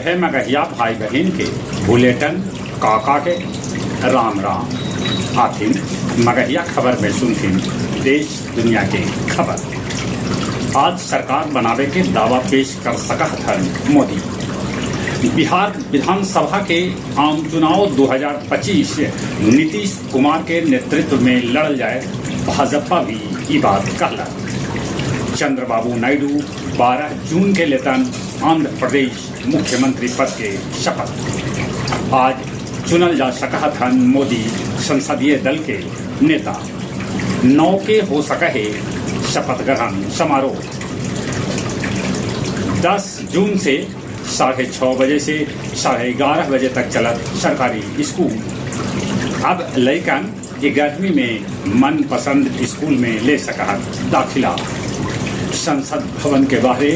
सभे मगहिया भाई बहिन के भुलेटन काका के राम राम। आथिन मगहिया खबर में सुनथिन देश दुनिया के खबर। आज सरकार बनावे के दावा पेश कर सकत हन मोदी। बिहार विधानसभा के आम चुनाव 2025 नीतीश कुमार के नेतृत्व में लड़ल जाए, भाजपा भी ई बात कहला। चंद्रबाबू नायडू 12 जून के लेतन आंध्र प्रदेश मुख्यमंत्री पद के शपथ। आज चुनल जा सकत हन मोदी संसदीय दल के नेता। 9 के हो सके शपथ ग्रहण समारोह। 10 जून से 6:30 बजे से 11:30 बजे तक चलत सरकारी स्कूल। अब लइकन ये गर्मी में मनपसंद स्कूल में ले सकत दाखिला। संसद भवन के बाहरे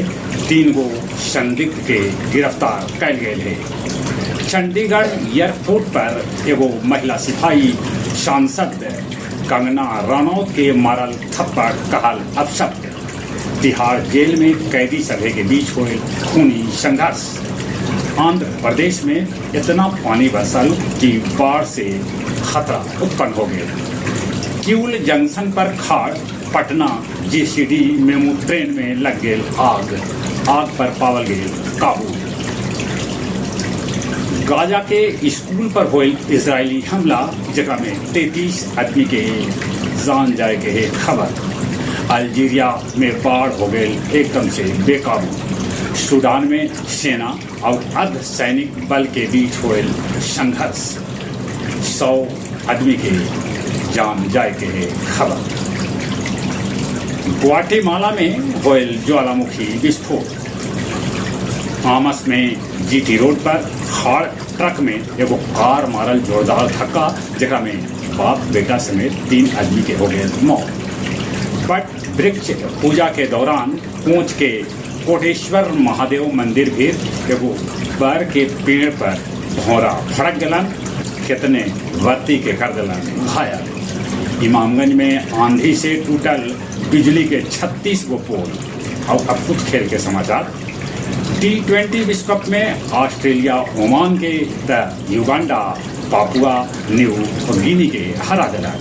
3 गो संदिग्ध के गिरफ्तार कैल गेल है। चंडीगढ़ एयरपोर्ट पर एगो महिला सिपाही सांसद कंगना रनौत के मारल थप्पड़ कहल अपशब्द। तिहाड़ जेल में कैदी सभे के बीच हुए खूनी संघर्ष। आंध्र प्रदेश में इतना पानी बरसल कि बाढ़ से खतरा उत्पन्न हो गया। किउल जंक्शन पर खाड़ पटना जेसीडी मेमू ट्रेन में लग गेल आग। आग पर पावल गेल काबू। गाजा के स्कूल पर होल इजरायली हमला, जकरा में 33 आदमी के जान जाए के है खबर। अल्जीरिया में बाढ़ हो गई एकदम से बेकाबू। सूडान में सेना और अर्ध सैनिक बल के बीच होल संघर्ष। 100 आदमी के जान जाए के है खबर। ग्वाटेमाला में होल ज्वालामुखी विस्फोट। आमस में जीटी रोड पर खाड़ ट्रक में एगो कार मारल जोरदार धक्का, जकरा में बाप बेटा समेत 3 आदमी के हो गए मौत। बट वृक्ष पूजा के दौरान कोच के कोटेश्वर महादेव मंदिर भी एगो बर के पेड़ पर भौरा फड़क गलन, कितने वर्ती के कर दिलन घायल। इमामगंज में आंधी से टूटल बिजली के 36 गो पोल। और अब कुछ खेल के समाचार। T20 विश्व कप में ऑस्ट्रेलिया ओमान के त युगांडा पापुआ न्यू गिनी के हरा दिलक।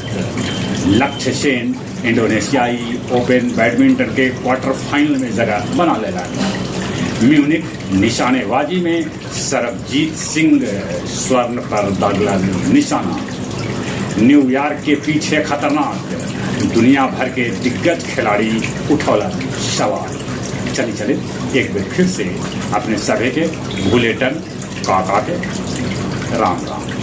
लक्ष्य सेन इंडोनेशियाई ओपन बैडमिंटन के क्वार्टर फाइनल में जगह बना लेलक। म्यूनिख निशानेबाजी में सरबजीत सिंह स्वर्ण पर दागलन निशाना। न्यूयॉर्क के पीछे खतरनाक दुनिया भर के दिग्गज खिलाड़ी उठौलन सवाल। चली चले एक बार फिर से अपने सभी के भूलेटन काका के राम राम।